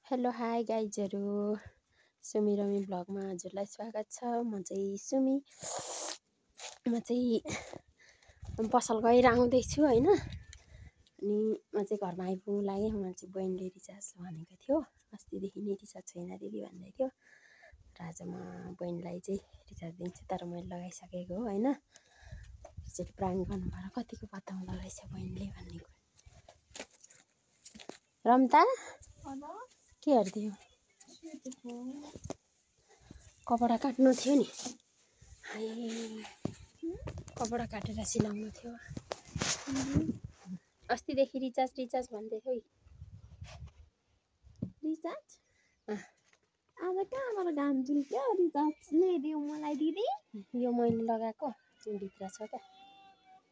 Hello hi गाइजहरू, Sumi rummy ब्लगमा हजुरलाई स्वागत छ। म चाहिँ सुमी। म चाहिँ पसल गएर आउँदैछु हैन। अनि म चाहिँ घरमा आइपुग्नु लागेँ। म चाहिँ बहिनीले रिचार्ज भनेको थियो, अस्तिदेखि नै रिचार्ज छैन दिदी भन्दै थियो। र आज म बहिनीलाई चाहिँ रिचार्ज दिन्छु, तर मैले लगाइसकेको हो हैन। त्यसरी प्राङ गर्नु भएर कतिको पत्तामा लगाइछ बहिनीले भन्ने कुरा। रम्ता के हेर्दियो? कपडा काट्नु थियो नि। हाय कपडा काटेर सिलाउनु थियो। अस्तिदेखि रिचार्ज भन्दै थियो। रिचार्ज आज कहाँबाट घाम झुल्क्यो? रिचार्ज ल्याइदियो मलाई दिदी। यो मैले लगाएको जुन भित्र छ क्या।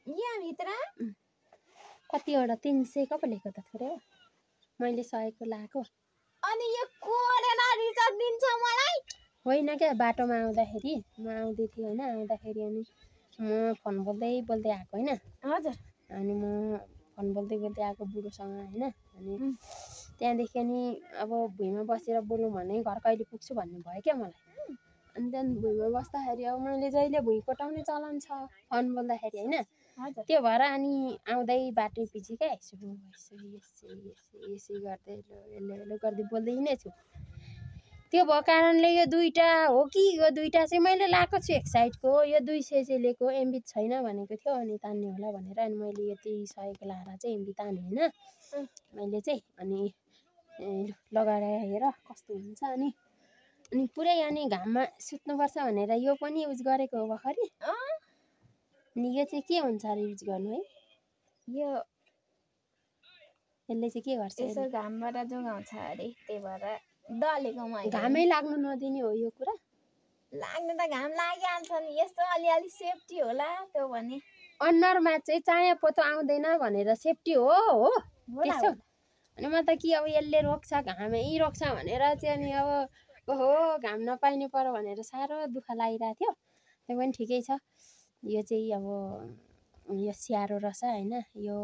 यहाँ भित्र कतिवटा 300 को पो लेखेको त थोरै हो। मैले 100 को लगाएको। अनि यो कोरेर रिचार्ज दिन्छ मलाई? होइन क्या, बाटोमा आउँदाखेरि म आउँदै थिएँ हैन। आउँदाखेरि अनि म फोन बोल्दै आएको हैन। हजुर। अनि म फोन बोल्दै आएको बुढोसँग हैन। अनि त्यहाँदेखि अनि अब भुइँमा बसेर बोलौँ भने घर कहिले पुग्छु भन्ने भयो क्या मलाई। अनि त्यहाँदेखि भुइँमा बस्दाखेरि अब मैले जहिले भुइँ कोटाउने चलन छ फोन बोल्दाखेरि हैन। त्यो भएर अनि आउँदै बाटो पछि क्या यसो गर्दै हेलो गर्दै बोल्दै नै छु। त्यो भएको कारणले यो दुईटा हो कि यो दुईटा चाहिँ मैले लाएको छु एक साइडको। यो 200 चाहिँ लिएको एमबी छैन भनेको थियो अनि तान्ने होला भनेर। अनि मैले यो 100 को लाएर चाहिँ एमबी ताने हैन मैले चाहिँ। अनि लगाएर हेर कस्तो हुन्छ। अनि पुरै अनि घाममा सुत्नुपर्छ भनेर यो पनि युज गरेको हो भर्खरै। अनि यो चाहिँ के हुन्छ अरे युज गर्नु है? यो यसले चाहिँ के गर्छ? यसो घामबाट जोगाउँछ अरे, त्यही भएर दलेको मैले। घामै लाग्नु नदिने हो यो कुरा। लाग्नु त घाम लागिहाल्छ नि, यस्तो अलिअलि सेफ्टी होला त्यो भने। अनुहारमा चाहिँ चाया पोतो आउँदैन भनेर सेफ्टी हो त्यसो। अनि म त कि अब यसले रोक्छ घामै रोक्छ भनेर चाहिँ अनि अब ओहो घाम नपाइने पर भनेर साह्रो दुःख लागिरहेको थियो। त्यो पनि ठिकै छ। यो चाहिँ अब यो स्यारो रहेछ हैन। यो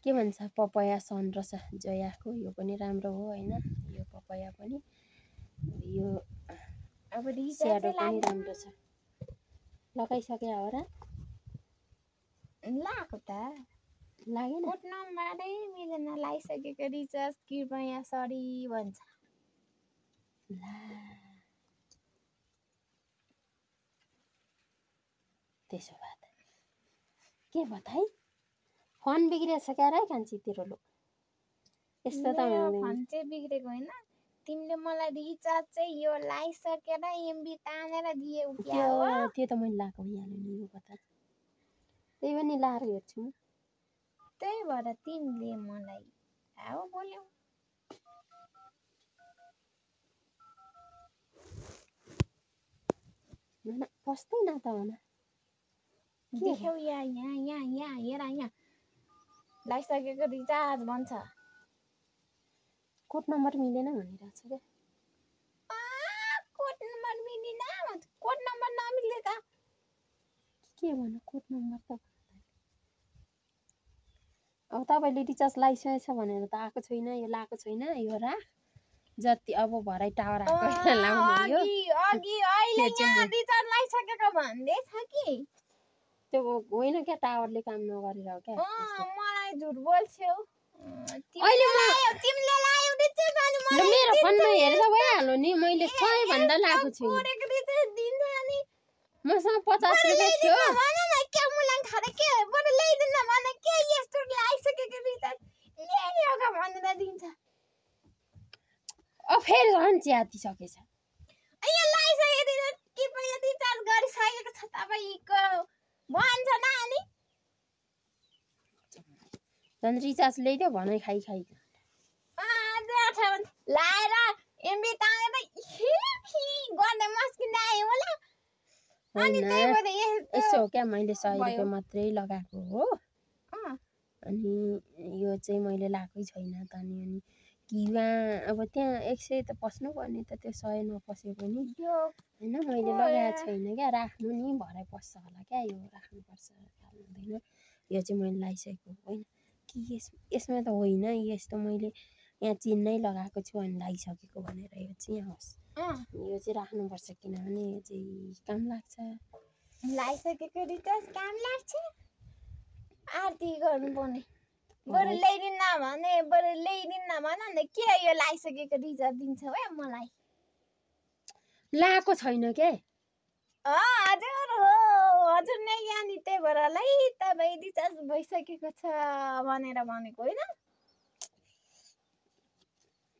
के भन्छ पपया सन रहेछ जयाको। यो पनि राम्रो हो हैन। यो पपया पनि यो अब स्यारो पनि राम्रो छ। लगाइसके हो र? लाको त लागेन। कोड नम्बरै मिलेन। लगाइसकेको रिचार्ज कृपया सरी भन्छ। ला त्यसो भए के भयो त है? फोन बिग्रेछ क्या रे कान्छी तेरो लो। यस्तो त फोन चाहिँ बिग्रेको होइन, तिमीले मलाई रिचार्ज चाहिँ यो लगाइसकेर एमबी तानेर दियौ क्या हो? त्यो त मैले लाएको भइहाल्यो नि। यो कता त्यही पनि लाएर हेर्छु म। त्यही भएर तिमीले मलाई हाउ बोल्यौ। पस्दैन त होला। देख्यौ यहाँ हेर यहाँ लगाइसकेको रिचार्ज भन्छ। कोड नम्बर मिलेन भनिरहेछ क्या। कोड नम्बर मिलेन भन्छ। कोड नम्बर नमिल्ने त के भन्नु कोड नम्बर त? अब तपाईँले रिचार्ज लगाइसकेछ भनेर त आएको छैन। यो लाएको छैन। यो राख जति अब भरै टावर आएको लाउनु यो। अघि अहिले यहाँ रिचार्ज लगाइसकेको भन्दै छ कि। त्यो होइन क्या, टावरले काम नगरेर हो क्या। मलाई झुट बोल्छौ। अहिले तिमीले लायौ रिचार्ज अनि ल मेरो फोनमा हेर्दा भइहाल्यो नि। मैले 100 भन्दा लाएको छु। कोरेको रिचार्ज दिन्छ अनि मसँग 50 रुपैयाँ थियो। भन न के मुलाङ खारे के बरु ल्याइदिन भने के यस्तो लगाइसकेको रिचार्ज ल्याइदियो भनेर दिन्छ। फेरि झन् च्यातिसकेछ। यहाँ लगाइसकेको रिचार्ज के पहिला रिचार्ज गरिसकेको छ तपाईँको भन्छ न। अनि झन् रिचार्ज ल्याइदियो भनाइ खाइ लाएर एमबी तानेर गर्ने मस्किँदै आयो होला। अनि त्यही भएर यसो हो क्या। मैले 100 रुपैयाँ मात्रै लगाएको हो। अनि यो चाहिँ मैले लगाएकै छैन त। अनि किवा अब त्यहाँ 100 त पस्नु पर्ने त, त्यो 100 नपसे पनि होइन। मैले लगाएको छैन क्या। राख्नु नि भरे पस्छ होला क्या। यो राख्नुपर्छ हुँदैन। यो चाहिँ मैले लगाइसकेको होइन कि यसमा त होइन। यस्तो मैले यहाँ चिन नै लगाएको छु अनि लगाइसकेको भनेर यो चाहिँ होस् यो चाहिँ राख्नुपर्छ किनभने यो चाहिँ काम लाग्छ लगाइसकेको रिचार्ज काम लाग्छ आरती गर्नुपर्ने बरु ल्याइदिन्न भने के यो लगाइसकेको रिचार्ज दिन्छ है मलाई लगाएको छैन के हजुर नै यानी त्यही भएर तपाईँ रिचार्ज भइसकेको छ भनेर भनेको होइन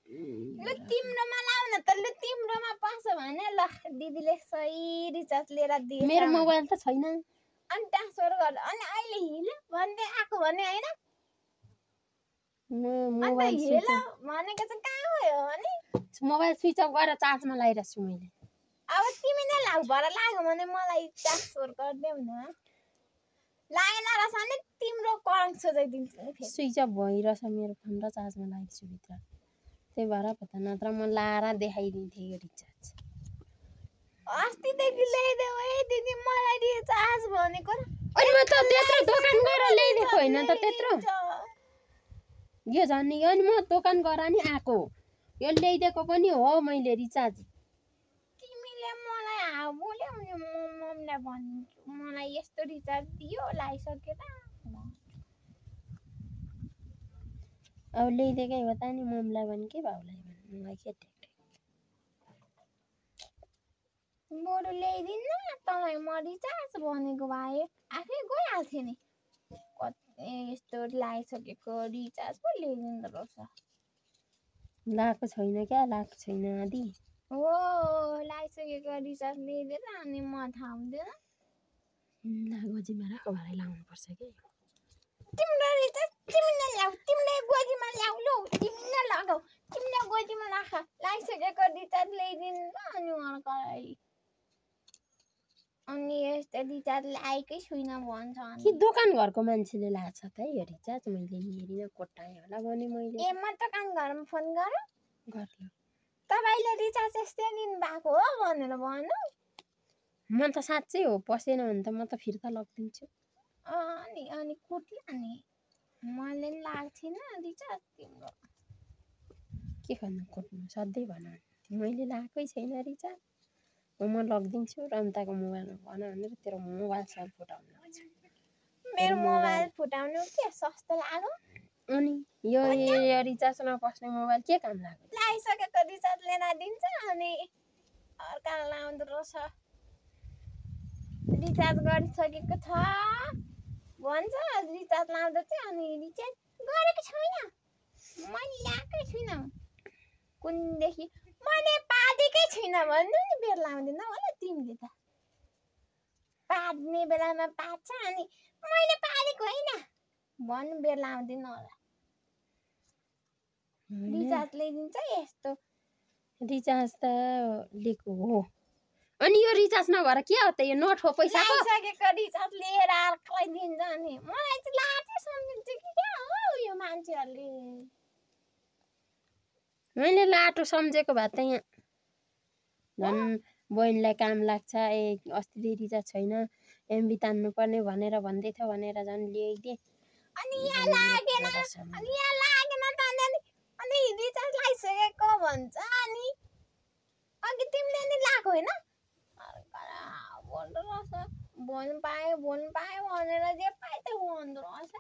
ल तिम्रोमा लाउ न त ल तिम्रोमा पाउँछ भने ल दिदीले सही रिचार्ज लिएर दिए मेरो मोबाइल त छैन अनि ट्रान्सफर गर अनि अहिले हिल भन्दै आएको भने होइन मोबाइल हिल भनेको चाहिँ कहाँ गयो अनि मोबाइल स्विच अफ गरेर चार्जमा लगाइरहेको छु मैले अब तिमी नै लाग भएर लाग्यो भने मलाई ट्रान्सफर गरिदेऊ न लागेन रहेछ भने तिम्रो करेन्ट सोचाइदिन्छु नि फेरि स्विच अफ भइरहेछ मेरो फोन र चार्जमा लगाइदिन्छु भित्र त्यही भएर पो त नत्र म लाएर देखाइदिन्थेँ यो रिचार्ज अस्तिदेखि ल्याइदेऊ है दिदी मलाई रिचार्ज भनेको अनि म त त्यत्रो दोकान गएर ल्याइदिएको होइन त त्यत्रो यो झन् नि अनि म दोकान गएर नि आएको यो ल्याइदिएको पनि हो मैले रिचार्ज तिमीले मलाई बोल्यौ नि म मम्मीलाई भनिदिन्छु मलाई यस्तो रिचार्ज दियो लगाइसकेर अब ल्याइदिएकै हो त नि मम्मीलाई भने के बाउलाई भने मलाई के बरु ल्याइदिन्न तपाईँ म रिचार्ज भनेको भए आफै गइहाल्थेँ नि यस्तो लगाइसकेको रिचार्ज पो ल्याइदिँदो रहेछ लगाएको छैन क्या लगाएको छैन आदि हो लगाइसकेको रिचार्ज ल्याइदिएर अनि म थाहा हुँदैन गोजीमा राख भरे लगाउनुपर्छ कि तिम्रो रिचार्ज तिमीले ल्याऊ तिमीले गोजीमा ल्याऊ लौ तिमीले लगाऊ तिमीले गोजीमा राख लगाइसकेको रिचार्ज ल्याइदिनु अनि अर्कालाई अनि यस्तो रिचार्ज लगाएकै छुइनँ भन्छ कि दोकान घरको मान्छेले लाग्छ त यो रिचार्ज मैले हेरिनँ कोट्टाएँ होला भने मैले ए म दोकान घरमा फोन गर गर्नु तपाईँले रिचार्ज यस्तै दिनुभएको हो भनेर भन्नु म त साँच्चै हो पसेन भने त म त फिर्ता लगिदिन्छु अनि कुट्ला नि मैले नि लगाएको थिइनँ रिचार्ज तिम्रो के गर्नु कुट्नु सधैँ भन मैले लगाएकै छैन रिचार्ज म लगिदिन्छु रम्ताको मोबाइलमा भन भनेर तेरो मोबाइल सब फुटाउनु मेरो मोबाइल फुटाउनु के सस्तो लाग्यो अनि यो रिचार्ज नपस्ने मोबाइल के काम लाग्यो लगाइसकेको रिचार्ज लिएर दिन्छ अनि अर्का लाउँदो रहेछ रिचार्ज गरिसकेको छ भन्छ रिचार्ज लाउँदा चाहिँ अनि रिचार्ज गरेको छैन मैले ल्याएकै छुइनँ कुनदेखि मैले पादेकै छुइनँ भन्नु नि बेर लाउँदैन होला तिमीले त पाद्ने बेलामा पाद्छ अनि मैले पादेको होइन भन्नु बेर लाउँदैन होला रिचार्ज ल्याइदिन्छ यस्तो रिचार्ज त लिएको हो अनि यो रिचार्ज नभएर के हो त यो नोट हो पैसा सकेको रिचार्ज लिएर अर्कालाई दिन्छ अनि मलाई चाहिँ लाजै सम्झिन्छ कि क्या हो यो मान्छेहरूले मैले लाटो सम्झेको भए त यहाँ झन् बहिनीलाई काम लाग्छ अस्ति रिचार्ज छैन एमबी तान्नु पर्ने भनेर भन्दै थियो भनेर झन् ल्याइदिएँ अनि यहाँ लागेन अनि रिचार्ज लगाइसकेको भन्छ अनि अघि तिमीले नि लगाएको होइन बोल्दो रहेछ बोल्नु पायो भनेर जे पायो त भन्दो रहेछ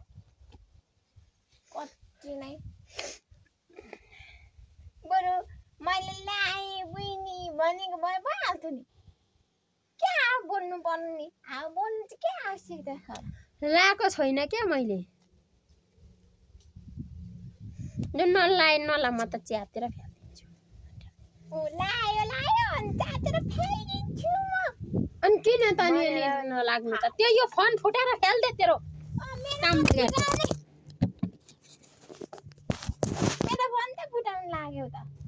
कति नै बरु मैले ल्याएँ बहिनी भनेको भए भइहाल्थ्यो नि क्या बोल्नु पर्ने नि बोल्नु चाहिँ के आवश्यकता छ लगाएको छैन क्या मैले नलाए नला म त च्यातेर फ्यालिदिन्छु लायो अनि च्यातेर फ्यालिदिन्छु अनि किन त नि नलाग्नु त त्यो यो फोन फुटाएर फ्याल्दे तेरो काम मेरो फोन त फुटाउनु लाग्यो त